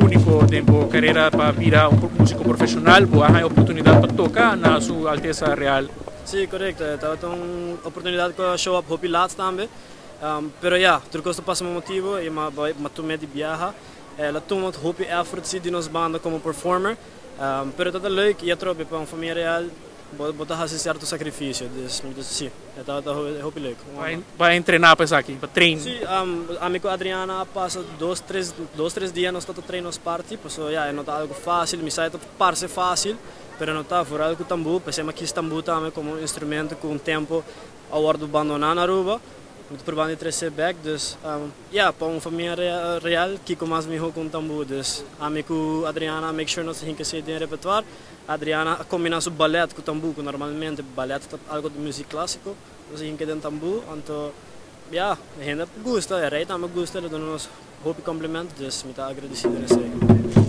Unico den bo carera pa bira un musico profesional, bo a haya oportunidad pa toca na Su Alteza Real. Si, correcto. Tabata un oportunidad cu a show up hopi laat tambe. Pero ya, tur cos ta pasa pa motibo y m'a tuma di biaha. El a tuma hopi effort si di nos banda como performer. Pero tabata leuk y atrobe pa un famia real bo ta haci cierto sacrificio. Dus, si, tabata hopi leuk. Pa entrena pa esaki, pa train? Si, ami cu Adriana a pasa 2, 3 dia nos tabata train nos parti, paso ya, no ta algo facil, mi sa ta parce facil, pero no ta, vooral cu tambu, pesey m'a kies tambu tambe como un instrumento cu un tempo a wordo abandona na Aruba, mi ta probando di trece back, dus ja, pa un famia real, kico mas miho cu un tambu? Dus ami cu Adriana make sure nos hinca esey den repertoire. Adriana a combina su ballet cu tambu, cu normalmente ballet ta algo di musica clasico, nos hinca den tambu, anto ja, hende gusta, e rey tambe gusta, el a duna nos hopi compliment, dus mi ta agradecido na esey.